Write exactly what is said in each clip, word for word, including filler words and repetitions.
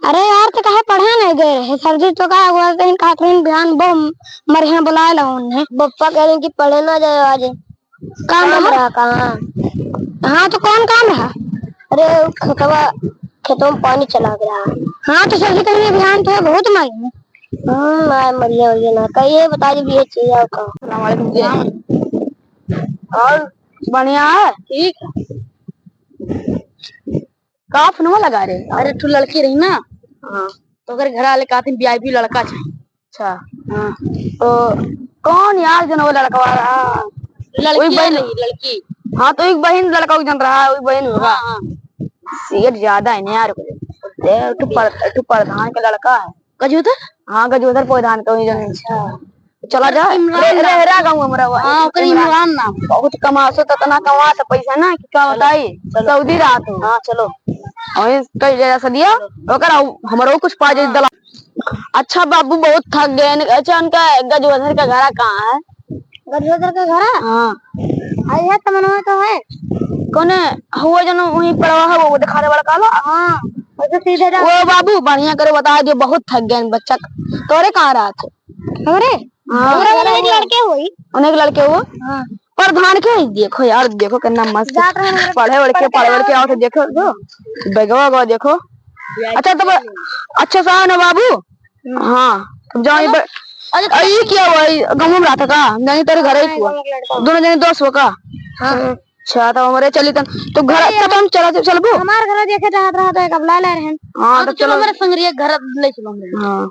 अरे यार, तो काहे पढ़े नहीं गए रहे? सर जी तो का हुआ, कहीं कहत रहे बिहान बहु मरिया बुलाए ला उन्हें। पप्पा कह रहे कि पढ़े ना जाए आज। काम काम रहा? रहा कहाँ? हाँ, तो कौन काम रहा? अरे, खेतवा, खेतवा में पानी चला गया। हाँ, तो सर जी कहीं बिहान तो बहुत मालूम। हम्म, आए मरिया वरिया ना। कहिए, बता दीजिए, चाहिए आपका। अस्सलाम वालेकुम जी। और? बढ़िया है? ठीक। का फोनवा लगा रहे? अरे, तू लड़की रही ना? हाँ। तो ओकरे घर वाले कहते हैं, VIP लड़का चाहिए। अच्छा। हाँ। तो कौन यार जन वो लड़कवा रहा? लड़की वही बहन रही, लड़की। हाँ, तो एक बहन लड़का को जन रहा, वही बहन होगा। हाँ, हाँ। सेठ ज्यादा है ना यार। ए, तू पर-, तू प्रधान का लड़का है। गजोधर? हाँ, गजोधर प्रधान का वही जन। अच्छा। चला जा। इमरान रे-, नाम। रेहरा गाँव हमरा हुआ। हाँ, ओकर इमरान। इमरान नाम। बहुत कमासो, तो इतना कमास पैसा ना कि का चलो, बताई। चलो। सऊदी रात हो। हाँ, चलो। वही कई जगह से दिया, चलो। ओकर आउ-, हमरो कुछ पा जाई हाँ। दला। अच्छा बाबू, बहुत थक गए। अच्छा, उनका गजोधर का घरा कहाँ है? गजोधर का घरा? हाँ। अरे, यह तमनवा तो है। कौने? हुआ जन वहीं पड़वा है, वो दिखा दे बड़ा काला। हाँ, वो तो सीधे जा। वो बाबू, बढ़िया करे बता दियो, बहुत थक गए बच्चा। तोरे कहाँ रहा थे? हमरे? हाँ। हमरा वाला एक लड़के होई। उन्हें एक लड़के हो? हाँ। प्रधान के ही देखो यार, देखो कितना मस्त जात रहे हैं। पढ़े वढ़ के, पढ़ के पढ़े वढ़ के आओ तो देखो, जो बैगवा वैगवा देखो। अच्छा, तब अच्छा से आओ ना बाबू। हम्म। हाँ, तब जाओ, ये चलो। ब-, अच्छा, अरे, ये क्या हुआ? ये गाँव में रहा था का? हम जानी तेरे घर ही हाँ, हुआ। गाँव में लड़का। दोनों जने दोस्त हो का? हाँ। अच्छा, तो हमारे चली तन, तो घर अरे, अच्छा, तो हम चला, चल, चलबो? हमार घर देखे चाहत रहा तो एक अब ला ले रहे हैं। हाँ, हाँ, तो तो चलो चलो। हमारे संगरिया घर ले चलो हमरे। हाँ,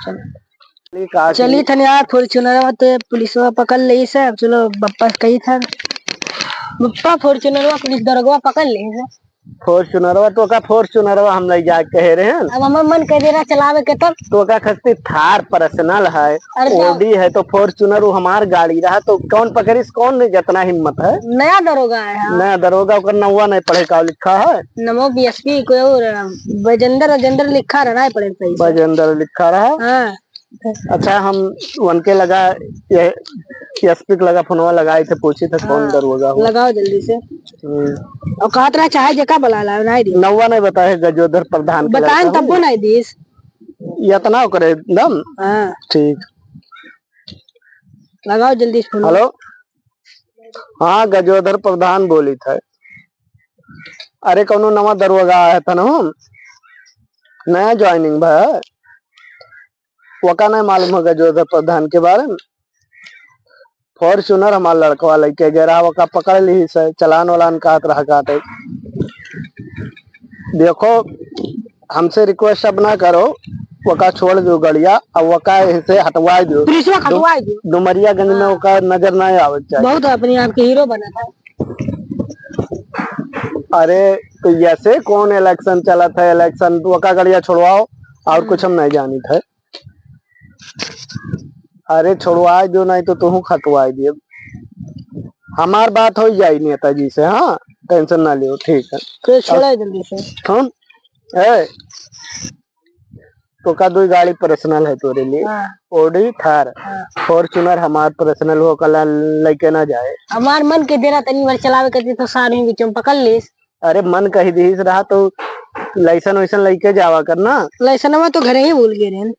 चलो। चली थन यार, Fortunerवा ते पुलिसवा पकड़ लेइस है। अब चलो बप्पा से कही थन, बप्पा Fortunerवा पुलिस दरोगवा पकड़ लेइस है। Fortunerवा तो का Fortunerवा हम ले जाए कहे रहे हैं। अब हमार मन कह दे रहा चलावे के तब। तो का खस्ती Thar personal है, अरे तो Audi है तो Fortuner वो हमार गाड़ी रहा तो कौन पकड़िस, कौन जितना हिम्मत है। नया दरोगा है, हाँ। नया दरोगा ओकर नौवा नहीं पढ़े का लिखा है। नमो BSP कोई और, बैजेंद्र, बैजेंद्र लिखा रहा है पढ़े पैसा। बैजेंद्र लिखा रहा। हाँ। अच्छा, हम उनके लगा, ये SP के लगा फोनवा लगाई थे, पूछी थे कौन हाँ, दरोगा हो। लगाओ जल्दी से। हम्म। और कहत रहा चाहे जेका बुला ला, नहीं दी। नौवा नहीं बताए, गजोधर प्रधान के बताएं लड़का तब हो। नहीं दीस। ये इतना ओकरे दम। हाँ। ठीक। लगाओ जल्दी से फोन। हेलो। हाँ, गजोधर प्रधान बोली थे। अरे, कौनो नवा दरोगा आया था ना, नया joining भा। वका नहीं मालूम होगा गजोधर प्रधान के बारे में। Fortuner हमार लड़कवा लेके गए रहा, वका पकड़ ली से, चलान वलान काट रहा काटे। देखो, हमसे request अब ना करो, वका छोड़ दो गड़िया, अब वका इसे हटवा दो। पुलिसवा हटवा दो। डुमरियागंज में हाँ। वका नजर ना आवे चाहिए। बहुत अपने आप के हीरो बना था। अरे, तो ऐसे कौन election चलत है? Election, वका गड़िया छोड़वाओ, और हम्म। कुछ हम नहीं जानित है। अरे छोड़वाए दो, नहीं तो तुहू खटवाए दिए। हमार बात हो जाई नेताजी से, हाँ, tension ना लियो, ठीक है। तो छोड़ा अब जल्दी से। कौन? ए, तो का दो गाड़ी personal है तोरे लिए? हाँ। Audi Thar, हाँ। Fortuner हमार personal हो, कल लेके ना जाए। हमार मन के देना तनी बार चलावे के तो सार में बीच में पकड़ लीस। अरे मन कही दीस रहा तो license वैसन लेके जावा कर ना। Licenseवा तो घरे ही भूल गए रहन।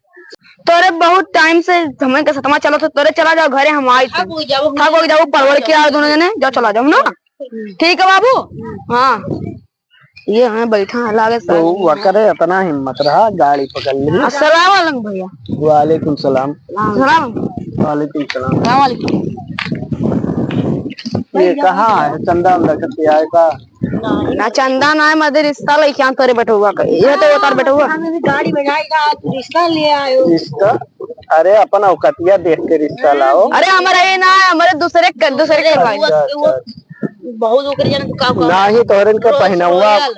तोरे बहुत time से हमन के सतमा चलत हो, तोरे चला जाओ घरे, हम आई थक हो जाओ, थक हो जाओ, पड़वड़ के आओ दोनों जने, जाओ चला जाओ ना। हम्म। ठीक है बाबू। हाँ, ये हैं बैठा है, लागे तो सर। वकरे इतना हिम्मत रहा, गाड़ी पकड़ ली। अस्सलाम वालेकुम भैया। वालेकुम सलाम। सलाम। वालेकुम सलाम। सलाम वालेकुम। ये कहाँ है, चंदा उंदा कत्ते आए का? ना चंदा ना है, मदे रिश्ता लेके आन तोरे बेटुआ का। ये तो उतार बेटुआ। हम अभी गाड़ी में जाएगा, आज रिश्ता ले आयो। रिश्ता? अरे अपन औकतिया देख के रिश्ता लाओ। अरे हमारा ये ना है, हमारे दूसरे क-, दूसरे के भाई। अच्छा, अच्छा। बहुत ओकरे जन का, का नहीं, तोहरन के रोज पहनौवा, royal,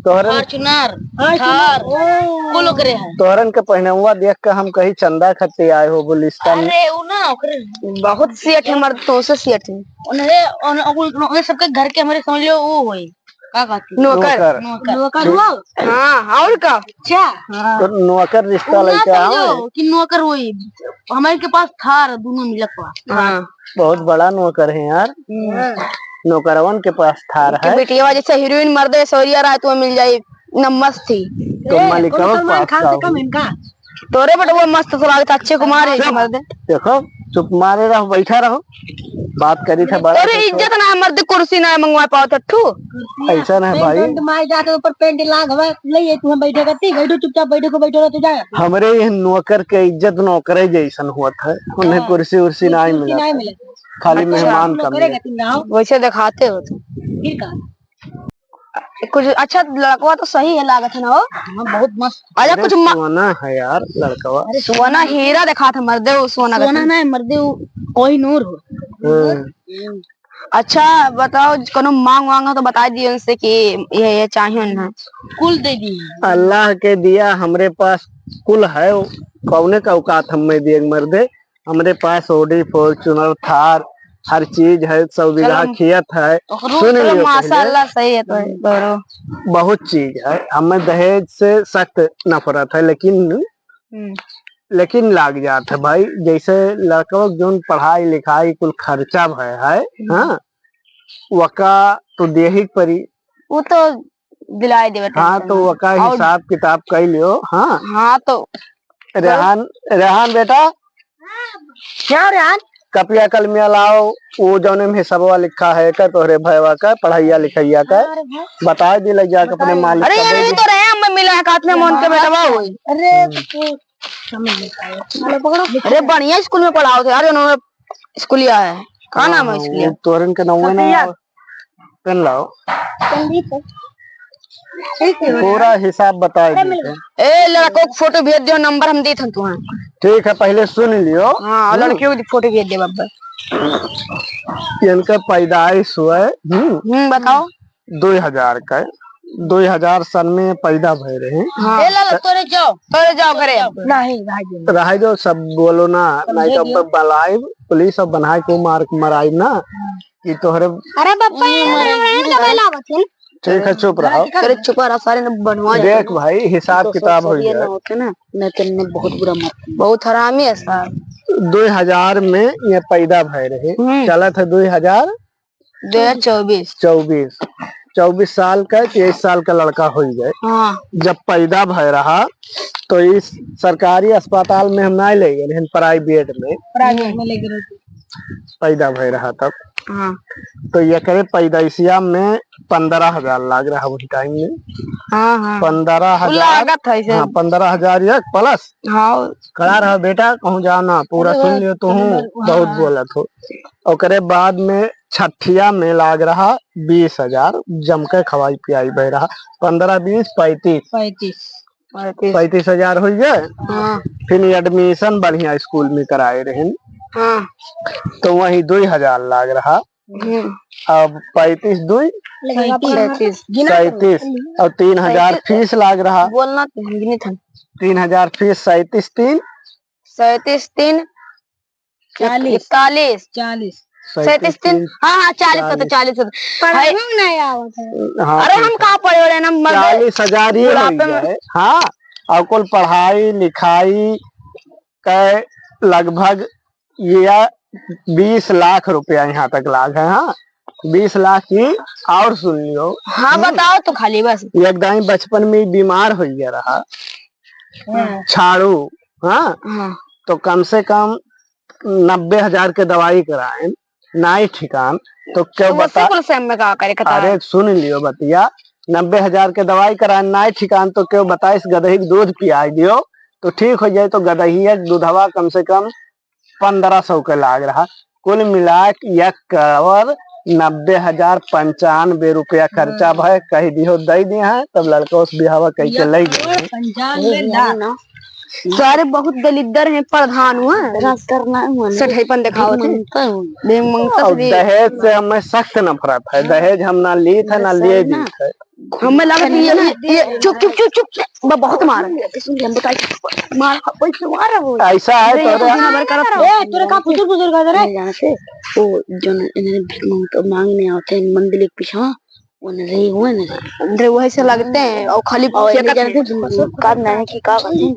तोहरन Fortuner, Fortuner, Thar, ओ। कुल ओकरे है। तोहरन के पहनौवा देख के हम कही चंदा खत्ते आए हो, बोलिस्तान। अरे उ ना ओकरे बहुत सेठ है, हमारे तो से सेठ है। उन्हें, उन, उन, उन सबके घर के हमारे समझ लो वो होई। का कहती? नौकर। नौकर। नौकर। नौकर हुआ? हाँ, और का? अच्छा। हाँ। तो नौकर रिश्ता उ ना लेके आओ। समझो कि नौकर होई। हमारे के पास Thar, दोनों मिलत बा। हाँ। बहुत बड़ा नौकर है यार। हम्म। नौकरवन के पास Thar कि है। बिटिया जैसे हीरोइन मर्द ऐश्वर्या राय तो मिल जाई। न मस्त ही। तो ए, मलिकवा कोनो सलमान खान से कम इनका? तोरे बेटवा मस्त तो लागत, अक्षय कुमार है चुप। मर्दे। देखो, चुप मारे रहो, बैठा रहो, बात करी था बड़ा तोरे से। इज्जत ना है मर्दे, कुर्सी ना है मंगवा पाओ तो ठू। ऐसा ना है भाई। पेंट मार जाते ऊपर पेंट लाग हवा, ले ये तू हम बैठे करती, बैठो चुपचाप, बैठो को बैठो रहते जाए। हमरे ये नौकर के इज्जत नौकरे जैसन हुआ था, उन्हें हाँ, कुर्सी उर्सी ना ही कुर्सी मिला ना था। मिले। खाली अच्छा, मेहमान आप लोग कम करे है। गतिन रहो। वैसे दिखाते हो तुम। फिर का? कुछ अच्छा लड़कवा तो सही है, लागत है ना हो? हाँ, बहुत मस्त। अच्छा, अरे कुछ मा- सोना है यार लड़कवा। अरे सोना हीरा दिखात है मर्दे, वो सोना सोना का ना है मर्दे, वो कोहिनूर हो। हाँ। अच्छा बताओ, कोनो मांग वांग हो तो बता दियो उनसे कि ये, ये चाहिए ना। कुल दे दी। अल्लाह के दिया हमरे पास कुल है, कौने का औकात हमें दिए मर्दे। हमरे पास Audi, Fortuner, Thar, हर चीज है, सौ बीघा चलो, खेत है। ओकरो सुन चलो, लियो पहले। माशाअल्लाह, सही है तो है, गौरव। बहुत चीज है, हमें दहेज से सख्त नफरत है, लेकिन, हम्म। लेकिन लाग जात है भाई, जैसे लड़कवा के जौन पढ़ाई लिखाई कुल खर्चा भय है, हम्म। हाँ, वका तो देही के परी। वो तो दिलाए देवे हाँ, tension तो ना। वका और हिसाब किताब कर लियो, हाँ। हाँ, तो रेहान, रेहान बेटा, क्या रेहान? कपिया कलमिया लाओ, वो जौने में हिसाबवा लिखा है का तोहरे भयवा का, पढ़ैया लिखैया का, अरे भाई। बता दे ले जाके अपने बताइए। मालिक अरे, का दे यही दे। तो रहे, हम मिला है, कात में मोहन के बेटवा होई। अरे, हम्म। तो समझ नहीं पाए। चलो, पकड़ो। अरे, बढ़िया स्कूल में पढ़ाओ थे यार, उन्होंने स्कूलिया है। का नाम है हाँ, स्कूलिया? वो तोरन के नाम है ना। कपिया। पेन लाओ। पेन दी तो। ठीक है। पूरा हिसाब बता अरे, मिल देते हैं। ए, लड़को के फोटो भेज दियो, नंबर हम देत हन तुहां। ठीक है, पहले सुन लियो। हाँ, और हम्म। लड़कियों की फोटो भेज दे बाबा। इनका पैदाइश हुआ है, हम्म। हम्म, बताओ। दो हजार का है। दो हजार सन में पैदा भय रहे। हाँ। ए, लाला, तोरे जाओ, तोरे जाओ घरे। नहीं, भाई। रहे जो सब बोलो ना, नहीं तो अब बलाइब, पुलिस अब बनाए को मार, मराइब ना। कि तोहरे अरे पप्पा, ये ये, ये, ये, ये, ये, ठीक है, चुप रहो। अरे चुप रहो, सारे ने बनवा देख भाई, हिसाब तो किताब सब हो ये जाए। ना होते ना, मैं तेरे बहुत बुरा मारती। बहुत हरामी है सार। दो हजार में ये पैदा भय रहे, हम्म। चलत है दो हजार दो हजार चउबीस। चउबीस, चउबीस साल का, तेईस साल का लड़का हो गए। हाँ। जब पैदा भय रहा, तो इस सरकारी अस्पताल में हम ना ले गए, लेकिन प्राइवेट में। प्राइवेट में ले गए। पैदा भय रहा तब। हाँ। तो एकरे पैदाइशिया में पन्द्रह हजार लाग रहा वही टाइम में। हाँ, हाँ। पन्द्रह हजार, लागत है इसे। हाँ, पन्द्रह हजार एक प्लस। हाँ। खड़ा रहा बेटा, कहूँ जाओ ना, पूरा अरे सुन लियो तो हूँ, नंबर, बहुत हाँ। बोलत हो। ओकरे बाद में छठिया में लाग रहा बीस हजार, जम के खवाई पियाई भय रहा, पन्द्रह बीस पैंतीस। पैंतीस। पैंतीस। पैंतीस हजार हो गए। हाँ। फिर admission बढ़िया स्कूल में कराए रहन। हाँ। तो वही दो हजार लाग रहा। हम्म। अब पैंतीस दुई सैंतीस। गिना तो। सैंतीस। और तीन हजार सैंतीस। फीस लाग रहा। बोलना तो हम गिने थे। तीन हजार फीस, सैंतीस तीन। सैंतीस तीन। चालीस। इकतालीस। चालीस। सैंतीस तीन। हाँ, हाँ, चालीस होता, चालीस। चालीस होता। पढ़ाई में नहीं आवत है। हाँ, अरे, ठीक हम है। कहाँ पढ़े वाले ना, मर गए। चालीस हजार ये बुढ़ापे हो में। गया है। हाँ, और कुल पढ़ाई लिखाई का लगभग ये बीस लाख रुपया यहाँ तक लाग है। हाँ, बीस लाख की। और सुन लियो। हाँ, हम्म। बताओ तो खाली बस। एक दाई बचपन में बीमार हो गया रहा। हाँ। छाड़ू, हाँ? हाँ। तो कम से कम नब्बे हजार के दवाई कराए, नाई ठिकान, तो क्यों तो बता। कुल से हमें का करे, कता? अरे सुन लियो बतिया, नब्बे हजार के दवाई कराए, नाई ठिकान, तो क्यों बता, इस गदही के दूध पियाई दियो, तो ठीक हो जाए। तो गदही एक दूधवा कम से कम पन्द्रह सौ के लाग रहा। कुल मिला के एक करोड़ नब्बे हजार पंचानबे रुपया खर्चा हम्म। भय, कह दियो, दे दिए हैं, तब लड़का उस बिहावा कह के एक ले गए करोड़ हैं। पंचानबे लाख। सारे बहुत दलिद्दर हैं, प्रधान हुआ। राज करना हुआ ना। सठैपन दिखावत है। भीख मंगता हुआ। भीख मंगता और भी। दहेज से हमें सख्त नफरत है। हाँ। दहेज हम ना लीत है, ना बस लिए है ना। दीत है। हमें लगत है ये, ये, ये, चुप, चुप, चुप, चुप, चुप। ब-, बहुत मार। सुन, हम बताई। मार, कोई से मार रहा हो। ऐसा है अरे, तो ये रे। दिन भर करत ए, तोरे का फुसुर फुसुर कर रहे? नहीं जाने से, वो जो न, इन्हें भीख मांग, मांगने आते हैं मंदिर के पीछे, वो न रही हुए न रही। अंदर वही से लगते हैं, और खाली और ये जाने से, का नहीं कि का करते हैं?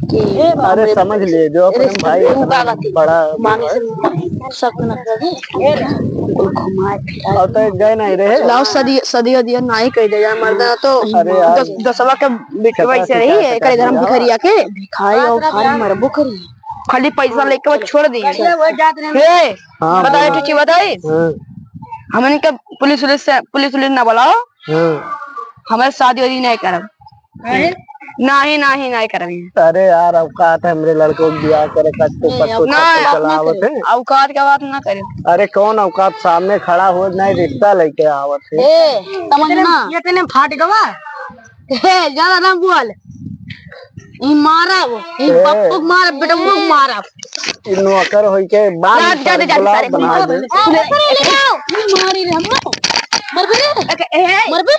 अरे समझ लिए, जो अपने भाई इतना बड़ा मांगे से शक न करे। कुल घुमाए फिराए। और तो गए नहीं रहे। लाओ सदी, सदी वदिया नाई कह दे यार, मर्दा तो अरे यार। दस, दसवा के बिटवा ऐसे रही है, करे धर्म भिखरिया के। भिखारी और खाली मरबो करी। खाली पैसा लेके वो छोड़ दिए। हाँ, बताए, बताओ। ठीक बताए। हाँ। हमन के पुलिस उलिस से, पुलिस उलिस ना बुलाओ। हाँ। हमारे शादी वादी नहीं करब। अरे? नाही, नाही, नाही करब। अरे यार, औकात है हमरे लड़कों के बियाह करे का, तो ए, पत्तो औकात खत्तो चलावत है। औकात के बात ना करे। अरे कौन औकात, सामने खड़ा हो, नहीं रिश्ता लेके आवत है। ए, समझ इतने, ना। इतने फाट गवा। ए, ज्यादा ना बोल। ई मारा वो, ई ए। पप्पू के मारा, बेटवा के मारा। ई नौकर होई के बाद में जा, जा, सारे जा, गुलाब सारे बना दे। ए, ए, ए, ए, मारी रे हमको। मरबे रे। एक, ए, ए। मरबे।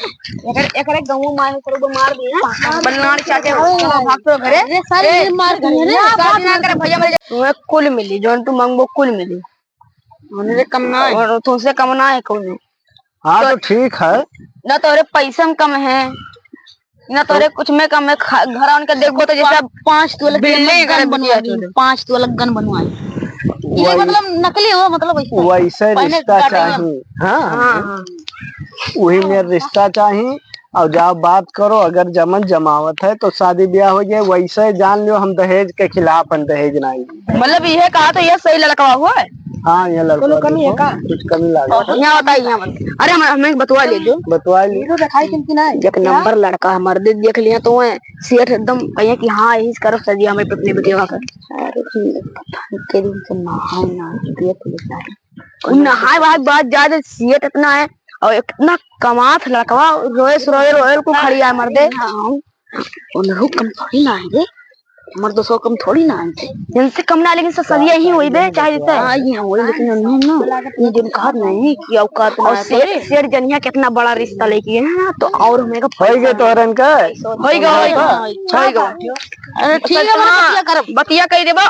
एकर, एकरे गऊ मार, एकरे को मार दिए। बलनाड़ चाटे, चलो भाग तो घरे। अरे सारे ए, ये मार दिए रे। शादी ना करे भैया, मेरे तुम्हें कुल मिली, जौन तू मांगबो कुल मिली। उनसे कम ना है। और तुमसे कम ना है कौनो। हाँ, तो ठीक है। ना तोरे पैसा में कम है, ना तोरे तो कुछ में कम है। खा-, घर उनके देखो तो जैसे पा-, पाँच तोला के बिल्ले अलग घर गन बनवा दी, पाँच तोला गन बनवाई। ये वही। मतलब नकली हो, मतलब वैसे। वैसे पहले रिश्ता काटेगा। चाहिए। हाँ, हाँ, हाँ। हाँ। वही में रिश्ता चाहिए। और जाओ बात करो, अगर जमन जमावत है तो शादी ब्याह हो जाए, वैसे जान लो हम दहेज के खिलाफ हैं, दहेज नहीं। मतलब ये कहा तो ये सही लड़का हुआ है? हाँ, ये लड़का कोनो कमी है देखो, का? कुछ कमी लागे। और यहाँ बताइए, यहाँ बताइए। अरे हम, हमें बतवा ले दो। बतवा ले। ये तो दिखाई किन की ना है? एक नंबर लड़का है, मर्दे देख लिया तो है, सेठ एकदम कहिए कि हाँ, यही करब सदिया हमें अपने बेटिया का। अरे, पता नहीं के दिन से नहाए ना, देख लेता है। उ नहाए वहाए बाद ज्यादा सेठ इतना है, और इतना कमात लड़कवा, रोए से रोए, रोए को खड़ी आए मर्दे। हाँ, उनहु कम थोड़ी ना है रे, हमर दोस्तों कम थोड़ी ना है। इनसे कम ना, लेकिन सब सदिया ही हुई बे, चाहे जैसे। हाँ, ये हुई, लेकिन उन्हें ना, ये दिन कहा नहीं कि औकात ना और है सेठ, तोरे। सेठ जनिया कितना बड़ा रिश्ता लेके है ना, तो और हमें का होई गए तोहरन का? होई गए, होई गए, होई गए। अरे ठीक है, हाँ, बतिया करब। बतिया कही देबा,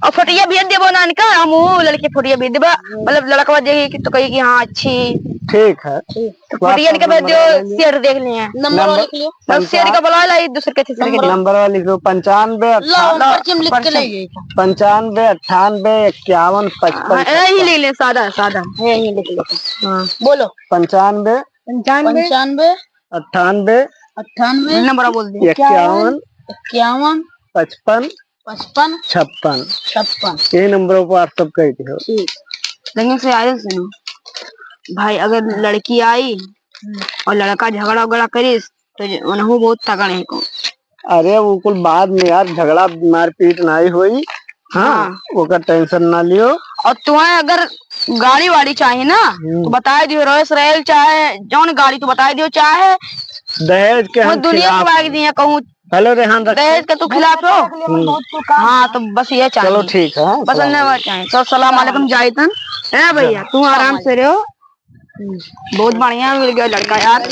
और फोटिया भेज देबो ना इनका, हम वो लड़के फोटिया भेज देबा, मतलब लड़कवा देखे कि तो कही कि हाँ अच्छी। ठीक है। तो फोटिया इनके भेज दियो, शेयर देख लिए। नंबर वाला लिख लियो। बस शेयर का बुला ला, एक दूसरे के तीसरे के नंबर वाला लिख लो, पंचानबे लो, अट्ठानबे, पर्ची में लिख के ले जाइए। पंचानबे, अट्ठानबे, इक्यावन, पचपन, हाँ, यही लिख ले, सादा, सादा, यही लिख ले। हाँ। बोलो। पंचानबे, पंचानबे, पंचानबे, अट्ठानबे, अट्ठानबे, नंबर बोल दे। इक्यावन, इक्यावन, पचपन, पचपन, छप्पन। छप्पन। यही नंबर पर WhatsApp कर दियो। ठीक। लेकिन से आए सुनो भाई, अगर लड़की आई हम्म। और लड़का झगड़ा उगड़ा करिस, तो जे-, उनहु बहुत तगड़ है को। अरे, वो कुल बाद में यार, झगड़ा मारपीट नहीं होई। हाँ, हाँ। ओकर tension ना लियो। और तुम्हें अगर गाड़ी वाड़ी चाही ना, हम्म। तो बताई दियो, Rolls Royal चाहे, जौन गाड़ी तो बताई दियो, चाहे दहेज के हम दुनिया खिलाफ के बाग दिए कहूँ। Hello, रेहान रख। दहेज के तू खिलाफ हो? हम्म। हाँ, तो बस ये चाहिए। चलो, ठीक है, हाँ, बस सलाम धन्यवाद चाहिए। तो सलाम अलैकुम जाइतन। ए भैया, तू आराम से रहो। बहुत बढ़िया मिल गया लड़का यार।